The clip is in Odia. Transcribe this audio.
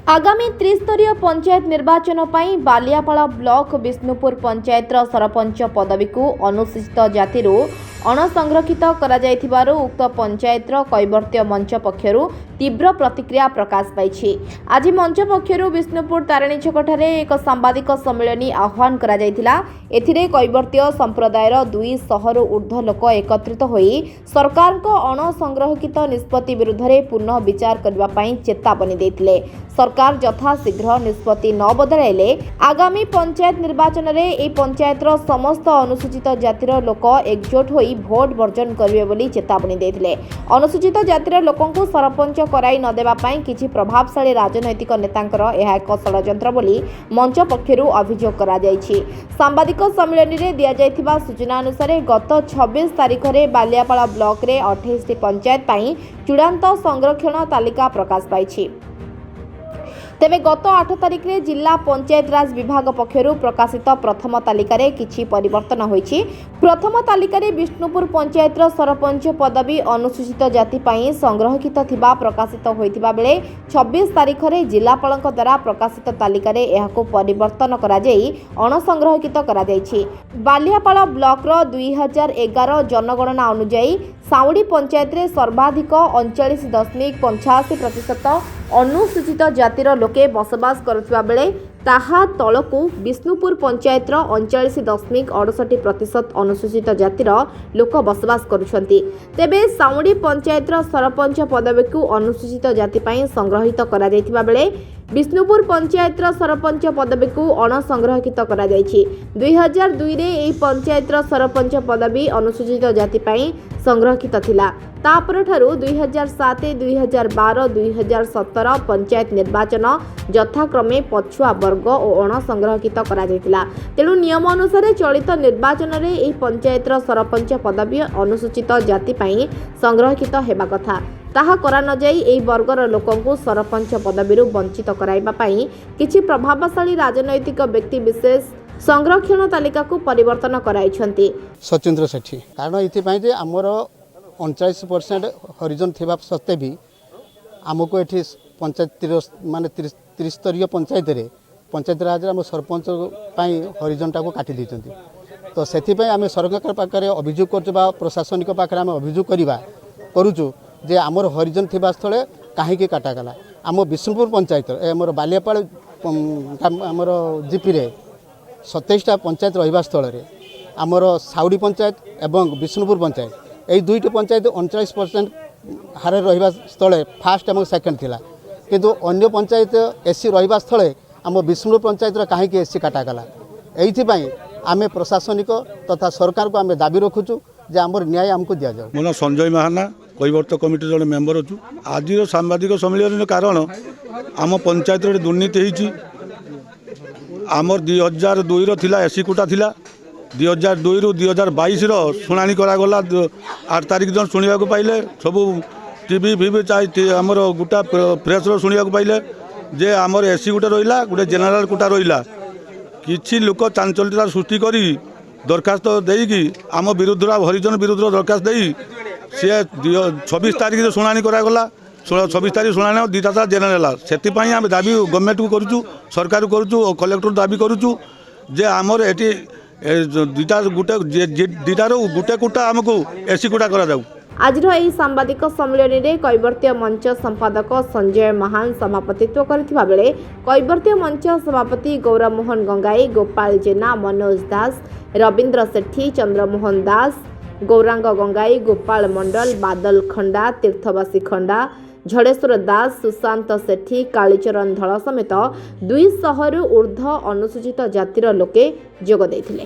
ଆଗାମୀ ତ୍ରିସ୍ତରୀୟ ପଞ୍ଚାୟତ ନିର୍ବାଚନ ପାଇଁ ବାଲିଆପାଳ ବ୍ଲକ ବିଷ୍ଣୁପୁର ପଞ୍ଚାୟତର ସରପଞ୍ଚ ପଦବୀକୁ ଅନୁସୂଚିତ ଜାତିରୁ ଅଣସଂରକ୍ଷିତ କରାଯାଇଥିବାରୁ ଉକ୍ତ ପଞ୍ଚାୟତର କୈବର୍ତ୍ତ୍ୟ ମଞ୍ଚ ପକ୍ଷରୁ ତୀବ୍ର ପ୍ରତିକ୍ରିୟା ପ୍ରକାଶ ପାଇଛି। ଆଜି ମଞ୍ଚ ପକ୍ଷରୁ ବିଷ୍ଣୁପୁର ତାରିଣୀ ଛକଠାରେ ଏକ ସାମ୍ବାଦିକ ସମ୍ମିଳନୀ ଆହ୍ୱାନ କରାଯାଇଥିଲା। ଏଥିରେ କୈବର୍ତ୍ତ୍ୟ ସମ୍ପ୍ରଦାୟର 200ରୁ ଉର୍ଦ୍ଧ୍ୱ ଲୋକ ଏକତ୍ରିତ ହୋଇ ସରକାରଙ୍କ ଅଣସଂରକ୍ଷିତ ନିଷ୍ପତ୍ତି ବିରୁଦ୍ଧରେ ପୁନଃ ବିଚାର କରିବା ପାଇଁ ଚେତାବନୀ ଦେଇଥିଲେ। ସରକାର ଯଥାଶୀଘ୍ର ନିଷ୍ପତ୍ତି ନ ବଦଳାଇଲେ ଆଗାମୀ ପଞ୍ଚାୟତ ନିର୍ବାଚନରେ ଏହି ପଞ୍ଚାୟତର ସମସ୍ତ ଅନୁସୂଚିତ ଜାତିର ଲୋକ ଏକଜୁଟ ହୋଇ ଭୋଟ ବର୍ଜନ କରିବେ ବୋଲି ଚେତାବନୀ ଦେଇଥିଲେ। ଅନୁସୂଚିତ ଜାତିର ଲୋକଙ୍କୁ ସରପଞ୍ଚ କରାଇ ନ ଦେବା ପାଇଁ କିଛି ପ୍ରଭାବଶାଳୀ ରାଜନୈତିକ ନେତାଙ୍କର ଏହା ଏକ ଷଡ଼ଯନ୍ତ୍ର ବୋଲି ମଞ୍ଚ ପକ୍ଷରୁ ଅଭିଯୋଗ କରାଯାଇଛି। ସାମ୍ବାଦିକ ସମ୍ମିଳନୀରେ ଦିଆଯାଇଥିବା ସୂଚନା ଅନୁସାରେ, ଗତ 26 ତାରିଖରେ ବାଲିଆପାଳ ବ୍ଲକରେ 28ଟି ପଞ୍ଚାୟତ ପାଇଁ ଚୂଡ଼ାନ୍ତ ସଂରକ୍ଷଣ ତାଲିକା ପ୍ରକାଶ ପାଇଛି। ତେବେ ଗତ 8 ତାରିଖରେ ଜିଲ୍ଲା ପଞ୍ଚାୟତରାଜ ବିଭାଗ ପକ୍ଷରୁ ପ୍ରକାଶିତ ପ୍ରଥମ ତାଲିକାରେ କିଛି ପରିବର୍ତ୍ତନ ହୋଇଛି। ପ୍ରଥମ ତାଲିକାରେ ବିଷ୍ଣୁପୁର ପଞ୍ଚାୟତର ସରପଞ୍ଚ ପଦବୀ ଅନୁସୂଚିତ ଜାତି ପାଇଁ ସଂରକ୍ଷିତ ଥିବା ପ୍ରକାଶିତ ହୋଇଥିବା ବେଳେ 26 ତାରିଖରେ ଜିଲ୍ଲାପାଳଙ୍କ ଦ୍ୱାରା ପ୍ରକାଶିତ ତାଲିକାରେ ଏହାକୁ ପରିବର୍ତ୍ତନ କରାଯାଇ ଅଣସଂରକ୍ଷିତ କରାଯାଇଛି। ବାଲିଆପାଳ ବ୍ଲକର 2011 ଜନଗଣନା ଅନୁଯାୟୀ ସାଉଡ଼ି ପଞ୍ଚାୟତରେ ସର୍ବାଧିକ 39.85% ଅନୁସୂଚିତ ଜାତିର ଲୋକେ ବସବାସ କରୁଥିବା ବେଳେ ତାହା ତଳକୁ ବିଷ୍ଣୁପୁର ପଞ୍ଚାୟତର 39.68% ଅନୁସୂଚିତ ଜାତିର ଲୋକ ବସବାସ କରୁଛନ୍ତି। ତେବେ ସାଉଡ଼ି ପଞ୍ଚାୟତର ସରପଞ୍ଚ ପଦବୀକୁ ଅନୁସୂଚିତ ଜାତି ପାଇଁ ସଂରକ୍ଷିତ କରାଯାଇଥିବା ବେଳେ ବିଷ୍ଣୁପୁର ପଞ୍ଚାୟତର ସରପଞ୍ଚ ପଦବୀକୁ ଅଣସଂରକ୍ଷିତ କରାଯାଇଛି। 2002ରେ ଏହି ପଞ୍ଚାୟତର ସରପଞ୍ଚ ପଦବୀ ଅନୁସୂଚିତ ଜାତି ପାଇଁ ସଂରକ୍ଷିତ ଥିଲା। ତାପରଠାରୁ 2007, 2012, 2017 ପଞ୍ଚାୟତ ନିର୍ବାଚନ ଯଥାକ୍ରମେ ପଛୁଆ ବର୍ଗ ଓ ଅଣସଂରକ୍ଷିତ କରାଯାଇଥିଲା। ତେଣୁ ନିୟମ ଅନୁସାରେ ଚଳିତ ନିର୍ବାଚନରେ ଏହି ପଞ୍ଚାୟତର ସରପଞ୍ଚ ପଦବୀ ଅନୁସୂଚିତ ଜାତି ପାଇଁ ସଂରକ୍ଷିତ ହେବା କଥା। ତାହା କରାନଯାଇ ଏହି ବର୍ଗର ଲୋକଙ୍କୁ ସରପଞ୍ଚ ପଦବୀରୁ ବଞ୍ଚିତ କରାଇବା ପାଇଁ କିଛି ପ୍ରଭାବଶାଳୀ ରାଜନୈତିକ ବ୍ୟକ୍ତି ବିଶେଷ ସଂରକ୍ଷଣ ତାଲିକାକୁ ପରିବର୍ତ୍ତନ କରାଇଛନ୍ତି। ସଚିନ୍ଦ୍ର ସେଠୀ। କାରଣ ଏଥିପାଇଁ ଯେ ଆମର 39% ହରିଜନ ଥିବା ସତ୍ତ୍ୱେ ବି ଆମକୁ ଏଠି ପଞ୍ଚାୟତ ମାନେ ତ୍ରିସ୍ତରୀୟ ପଞ୍ଚାୟତରେ, ପଞ୍ଚାୟତ ରାଜରେ ଆମ ସରପଞ୍ଚ ପାଇଁ ହରିଜନଟାକୁ କାଟି ଦେଇଛନ୍ତି। ତ ସେଥିପାଇଁ ଆମେ ସରକାରଙ୍କ ପାଖରେ ଅଭିଯୋଗ କରୁଛୁ ବା ପ୍ରଶାସନିକ ପାଖରେ ଆମେ ଅଭିଯୋଗ କରୁଛୁ ଯେ ଆମର ହରିଜନ ଥିବା ସ୍ଥଳେ କାହିଁକି କାଟାଗଲା। ଆମ ବିଷ୍ଣୁପୁର ପଞ୍ଚାୟତ, ଆମର ବାଲିଆପାଳ ଆମର ଜିପିରେ 27ଟା ପଞ୍ଚାୟତ ରହିବା ସ୍ଥଳରେ ଆମର ସାଉଡ଼ି ପଞ୍ଚାୟତ ଏବଂ ବିଷ୍ଣୁପୁର ପଞ୍ଚାୟତ, ଏଇ ଦୁଇଟି ପଞ୍ଚାୟତ 39% ହାରରେ ରହିବା ସ୍ଥଳେ ଫାଷ୍ଟ ଏବଂ ସେକେଣ୍ଡ ଥିଲା। କିନ୍ତୁ ଅନ୍ୟ ପଞ୍ଚାୟତ ଏସ୍ ସି ରହିବା ସ୍ଥଳେ ଆମ ବିଷ୍ଣୁପୁର ପଞ୍ଚାୟତର କାହିଁକି ଏସ୍ ସି କାଟାଗଲା? ଏଇଥିପାଇଁ ଆମେ ପ୍ରଶାସନିକ ତଥା ସରକାରକୁ ଆମେ ଦାବି ରଖୁଛୁ ଯେ ଆମର ନ୍ୟାୟ ଆମକୁ ଦିଆଯାଉ। ମୋ ନାଁ ସଞ୍ଜୟ ମାହାନା, କୈବର୍ତ୍ତ କମିଟିର ଜଣେ ମେମ୍ବର ଅଛୁ। ଆଜିର ସାମ୍ବାଦିକ ସମ୍ମିଳନୀର କାରଣ, ଆମ ପଞ୍ଚାୟତରେ ଗୋଟେ ଦୁର୍ନୀତି ହେଇଛି। ଆମର 2002ର ଥିଲା, ଏସ୍ ସି କୋଟା ଥିଲା। 2002ରୁ 2022ର ଶୁଣାଣି କରାଗଲା। 8 ତାରିଖ ଦିନ ଶୁଣିବାକୁ ପାଇଲେ ସବୁ ଟିଭି ଫିଭି, ଆମର ଗୋଟା ପ୍ରେସ୍ର ଶୁଣିବାକୁ ପାଇଲେ ଯେ ଆମର ଏସ୍ ସି ଗୋଟେ ରହିଲା, ଗୋଟେ ଜେନେରାଲ କୋଟା ରହିଲା। କିଛି ଲୋକ ଚାଞ୍ଚଲ୍ୟତା ସୃଷ୍ଟି କରି ଦରଖାସ୍ତ ଦେଇକି ଆମ ବିରୁଦ୍ଧରେ, ହରିଜନ ବିରୁଦ୍ଧରେ ଦରଖାସ୍ତ ଦେଇ ସିଏ 26 ତାରିଖରେ ଶୁଣାଣି କରାଗଲା। 26 ତାରିଖ ଶୁଣାଣି, ଦୁଇଟା ତାର ଜେନେରାଲ ହେଲା। ସେଥିପାଇଁ ଆମେ ଦାବି ଗଭର୍ଣ୍ଣମେଣ୍ଟକୁ କରୁଛୁ, ସରକାରକୁ କରୁଛୁ ଓ କଲେକ୍ଟରକୁ ଦାବି କରୁଛୁ ଯେ ଆମର ଏଠି ଦୁଇଟା ଗୋଟେ ଦୁଇଟାରୁ ଗୋଟେ କୋଟା ଆମକୁ ଏସ୍ ସି କୋଟା କରାଯାଉ। ଆଜିର ଏହି ସାମ୍ବାଦିକ ସମ୍ମିଳନୀରେ କୈବର୍ତ୍ତ୍ୟ ମଞ୍ଚ ସମ୍ପାଦକ ସଞ୍ଜୟ ମହାନ ସଭାପତିତ୍ୱ କରିଥିବା ବେଳେ କୈବର୍ତ୍ତ୍ୟ ମଞ୍ଚ ସଭାପତି ଗୌରମୋହନ ଗଙ୍ଗାଇ, ଗୋପାଳ ଜେନା, ମନୋଜ ଦାସ, ରବୀନ୍ଦ୍ର ସେଠୀ, ଚନ୍ଦ୍ରମୋହନ ଦାସ, ଗୌରାଙ୍ଗ ଗଙ୍ଗାଇ, ଗୋପାଳ ମଣ୍ଡଳ, ବାଦଲ ଖଣ୍ଡା, ତୀର୍ଥବାସୀ ଖଣ୍ଡା, ଝଡ଼େଶ୍ୱର ଦାସ, ସୁଶାନ୍ତ ସେଠୀ, କାଳିଚରଣ ଧଳ ସମେତ 200ରୁ ଉର୍ଦ୍ଧ୍ୱ ଅନୁସୂଚିତ ଜାତିର ଲୋକେ ଯୋଗ ଦେଇଥିଲେ।